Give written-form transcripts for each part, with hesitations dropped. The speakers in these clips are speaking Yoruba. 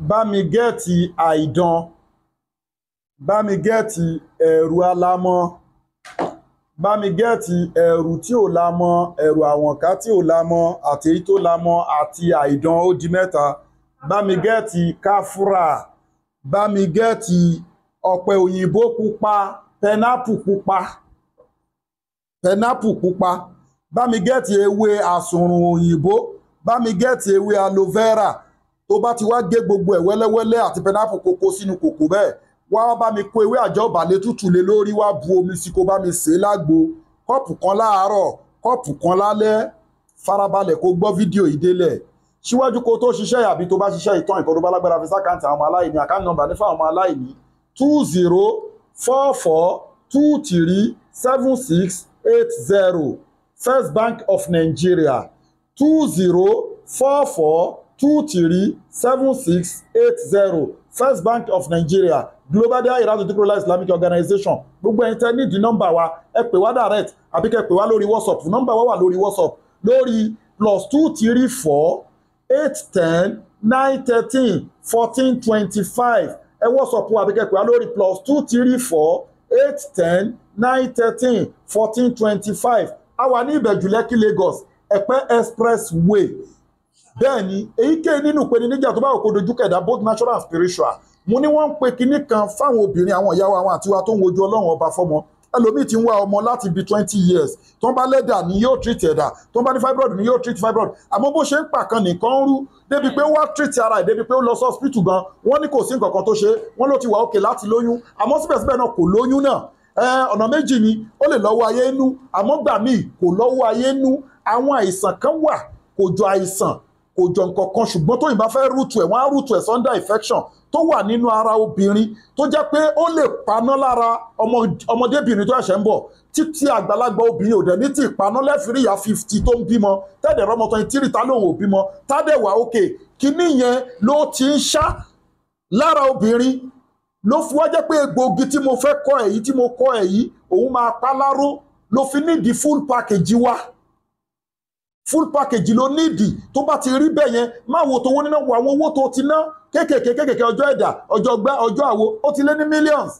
Bá mi gẹ́ẹ̀tì àìdán, bá mi gẹ́ẹ̀tì ẹ̀rù alámọ́, bá mi gẹ́ẹ̀tì ẹ̀rù tí ò lamọ́, ẹ̀rù àwọ̀nká tí ò lamọ́ àti èyí tó lamọ́ àti àìdán, ó di mẹ́ta. Bá mi gẹ́ẹ̀tì káfúrà, bá mi gẹ́ẹ̀tì ọ̀pẹ òyìnbó pupa, pẹnápù pupa, pẹnápù pupa. Bá mi gẹ́ẹ̀tì ewé àsùnrùn òyìnbó, bá mi gẹ́ẹ̀tì ewé aloe vera. Tó bá ti wá gé gbogbo ẹ̀ wẹ́lẹ́wẹ́lẹ́ àti pẹnápù kókó sínú kòkó bẹ́ẹ̀, wá bá mi kó ewé àjọ ìbàlẹ̀ tútù lé lórí, wá bu omi sí kó bá mi sè é lágbo. Kọ́ọ̀pù kan láàárọ̀, kọ́ọ̀pù kan lálẹ́. Farabalẹ̀ kó gbọ́ fídíò yìí délẹ̀. Síwájú kó tó ṣiṣẹ́ àbí tó bá ṣiṣẹ́ ìtàn ìkọ́ tó bá lágbára fi sákàǹtì àwọn ọmọ aláìní. Account number ní fáwọn ọmọ aláìní: 2044237680, First Bank of Nigeria, 2044237680, First Bank of Nigeria, Global Dahiratu Dhikrlahi Islamic Organization. Gbogbo ẹ̀yin tẹ́ nídìí nọ́mbà wa, ẹ pè wá direct àbí kẹ́ pè wá lórí WhatsApp. Nọ́mbà wa wà lórí WhatsApp lórí +234 810 913 1425. Ẹ WhatsApp wa àbí kẹ́ pè wá lórí +234 810 913 1425. A wà ní Ìbẹ̀jú Lẹ́kì, Lagos, Ẹ̀pẹ́ Expressway. Bẹ́ẹ̀ ni, èyíkéyìí nínú ìpèníjà tó bá òkò dojú kẹ̀dá, both natural and spiritual, mo ní wọ́n ń pe kinní kan fáwọn obìnrin, àwọn ìyàwó, àwọn àtiwá tó ń wojú Ọlọ́run Ọba fọ́mọ. Ẹlòmíì ti ń wá ọmọ láti bí 20 years. Tó ń bá lẹ́dà ni yóò treat ẹ̀dà, tó ń bá ní fibroid ni yóò treat fibroid, àmọ́ bó ṣe ń pàkan nìkan ń rú, débi pé ó wá treat ara ẹ̀, débi pé ó lọ sí hospital gan, wọ́n ní kò sí nǹkan kan tó ṣe. Wọ́n ló ti wà òkè láti lóyún, àmọ́ síbẹ̀síbẹ̀ náà kò lóyún náà. Ọ̀nà méjì ni ó lè lọ́wọ́ ayé nú, àmọ́ gbà míì kò lọ́wọ́ ayé nú. Àwọn àìsàn kan wà, kò jọ àìsàn, kò jọ nǹkan kan, ṣùgbọ́n tóyìn bá fẹ́ root ẹ̀, wọ́n á root ẹ̀ under infection tó wà nínú ara obìnrin, tó jẹ́ pé ó lè paná lára ọmọdébìnrin tó ẹ̀ṣẹ̀ ń bọ̀ títí àgbàlagbà obìnrin ò dẹ̀ ní tí ìpaná lẹ́fìrí. Ìyá 50 tó ń bímọ tẹ́lẹ̀, rọmọ 23, tá lóun ò bímọ, tádẹ̀ wà òkè. Kíní yẹn ló ti ń ṣá lára obìnrin, ló fi wá jẹ́ pé egbòogi tí mo fẹ́ kọ́ ẹ̀ yìí, tí mo kọ́ ẹ̀ yìí, òun máa pa láró. Ló fi nídìí full package wa. Full package ló nídìí. Tó bá ti rí bẹ́ẹ̀ yẹn, má wo tówó nínú wo àwọn owó tó ti ná kéékèèké kéékèèké, ọjọ́ ẹ̀dà, ọjọ́ gbá, ọjọ́ àwo, ó ti lé ní millions.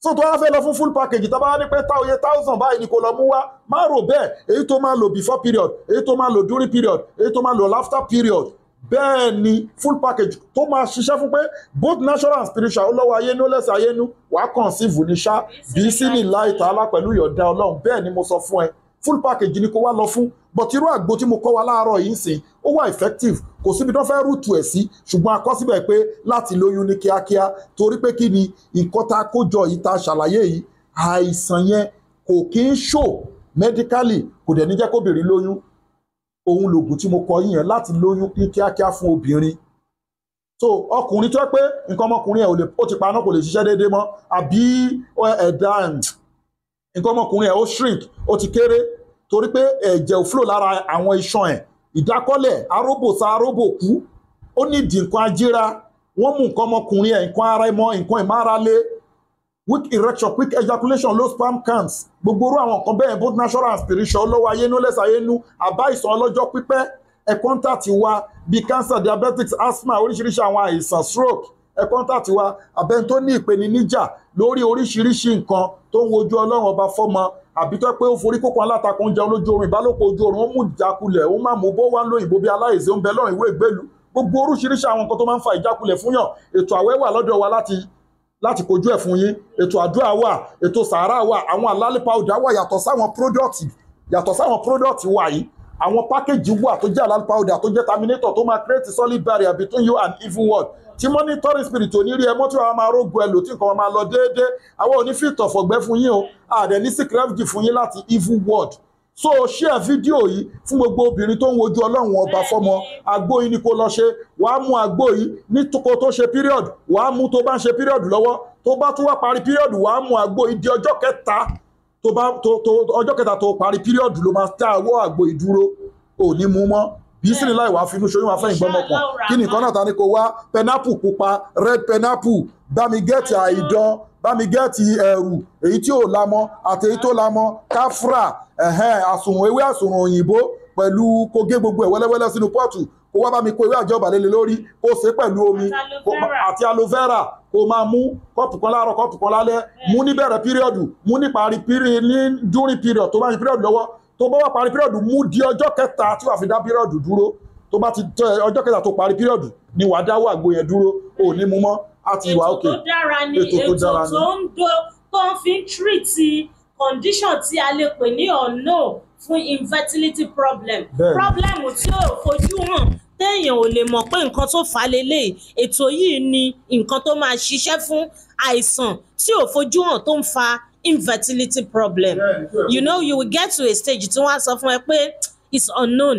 So tó wá fẹ́ lọ fún full package, tá bá wá ní pé táwọn iye thousand báyìí ni kò lọ mú wá, má rò bẹ́ẹ̀. Èyí tó máa lò before period, èyí tó máa lò during period, èyí tó máa lò after period, bẹ́ẹ̀ ni full package tó máa ṣiṣẹ́ fún pé both natural and spiritual, ó lọ́wọ́ ayé nú, lẹ́sẹ̀ ayé nú, wàá conceive ní ṣá bí sí ní láì tààlà pẹ̀lú ìyọ̀dá Ọlọ́run. Bẹ́ẹ̀ ni mo sọ fún ẹ, full package ni kó wá lọ fún. But irú àgbo tí mo kọ́ wa láàárọ̀ yìí ń sìn, ó wà effective. Kò síbi tó fẹ́ root ẹ̀ sí, ṣùgbọ́n a kọ́ síbẹ̀ pé láti lóyún ní kíákíá, torí pé kí ni nǹkan tá a kó jọ yìí, tá a ṣàlàyé yìí, àìsàn yẹn kò kí ń show medically, kò dẹ̀ ní jẹ́ kóbìnrin lóyún. Òun lògùn tí mo kọ yín yẹn láti lóyún ní kíákíá fún obìnrin. So ọkùnrin tó yẹ pé nǹkan ọmọkùnrin ẹ̀ ò lè, ó ti paná, kò lè ṣiṣẹ́ déédéé mọ́, àbí ẹ̀dá nǹkan ọmọkùnrin ẹ̀ ó shrink, ó ti kéré, torí pé ẹ̀jẹ̀ ò flow lára àwọn iṣan ẹ̀, ìdákọ́lẹ̀, aróbòsá, aróbòkú, ó nídìí nǹkan ajíra, wọ́n mú nǹkan ọmọkùnrin ẹ̀, nǹkan ara ẹmọ, nǹkan ìmárale, weak erection, quick ejaculation, low sperm counts, gbogbo irú àwọn nǹkan bẹ́ẹ̀, both natural and spiritual, lọ́wọ́ ayénú, lẹ́sẹ̀ ayénú, àbá ìsàn ọlọ́jọ́ pípẹ́, ẹ contact wa. Bíi cancer, diabetics, asthma, oríṣiríṣi àwọn àìsàn, stroke, ẹ contact wa. Àbẹ́ni tó ní ìpèníjà lórí oríṣiríṣi nǹkan, tó ń wojú Ọlọ́run Ọba fọ́mọ, àbí tó pé ó forí kókó alátakò, ń jẹun lójú oorun, ìbálòpọ̀ ojú oorun, ó mú ìjákulẹ̀, ó má mú bó wá ń lo ìbò bí aláìsí, ó ń bẹ lọ́rùn ìwé ìgbélú, gbogbo oríṣiríṣi àwọn nǹkan tó máa ń fa ìjákulẹ̀ fún yàn, ètò àwẹ̀ wà lọ́dọ̀ wa láti kojú ẹ̀ fún yín. Ètò àdúrà wà, ètò sàárà wà, àwọn àlálẹ́ powder wà, yàtọ̀ sáwọn product wà yìí. Àwọn package wà tó jẹ́ àlálẹ́ powder, tó jẹ́ terminator, tó máa create solid barrier between you and evil world, tí monitoring spirit ò ní rí ẹ mọ́, tí wàá máa rógun ẹ lò, tí nǹkan máa lọ déédéé. Àwọn ò ní fi ìtọ̀fọ̀gbẹ́ fún yín o, àdẹ̀ ní seek refuge fún yín láti evil world. So share fídíò yìí fún gbogbo obìnrin tó ń wojú Ọlọ́run Ọba fọ́mọ. Àgbo yìí ni kó lọ ṣe. Wàá mú àgbo yìí ní kó tó ṣe period, wàá mú tó bá ń ṣe period lọ́wọ́, tó bá tún wá parí period, wàá mú àgbo yìí di ọjọ́ kẹta tó bá tó ọjọ́ kẹta tó parí period ló máa tá àwọ̀ àgbo yìí dúró, ò ní mú mọ́ bí sí ní láì wàá finú ṣoyún, wàá fẹ́yìn gbọ́mọpọ̀. Kí nìkan náà ta ni kò wá? Pineapple pupa, red pineapple, bá mi get àìdán, bá mi get ẹ̀rù, èyí tí ò lamọ́ àti èyí tó lamọ́, káfúrà, ẹ̀hẹ́n, àsùnwọ̀n, ewé àsùnwọ̀n òyìnbó, pẹ̀lú kó gé gbogbo ẹ̀ wẹ́lẹ́wẹ́lẹ́ sínú pot. Kó Kó wá bá mi kó ewé àjọba lé lórí, kó ṣe pẹ̀lú omi àti aloe vera, kó máa mú kọ́ọ̀pù kan láàárọ̀, kọ́ọ̀pù kan lálẹ́. Mú níbẹ̀rẹ̀ píríọ̀dù, mú níparí pírí ní during period tó bá ń ṣe píríọ̀dù lọ́wọ́. Tó bá wà parí píríọ̀dù, mú di ọjọ́ kẹta tí wàá fi dá píríọ̀dù dúró. Tó bá ti tẹ ọjọ́ kẹta tó parí píríọ̀dù ni wàá dáwọ́ àgbo yẹn dúró, ò ní mú mọ́, á ti wà Ètò òkè. tó dára ni. Ètò tó Ètò dára ni. tó ń do tó ń fi ń treat condition tí a lè pè ní unknown fún infertility problem. Problem tí ò fojú hàn, téèyàn ò lè mọ̀ pé nǹkan tó fà á leléyìí. Ètò yìí ni nǹkan tó máa ṣiṣẹ́ fún àìsàn tí ò fojú hàn tó ń fa infertility problem. You know, you will get to a stage tí wọ́n á sọ fún ẹ pé it's unknown.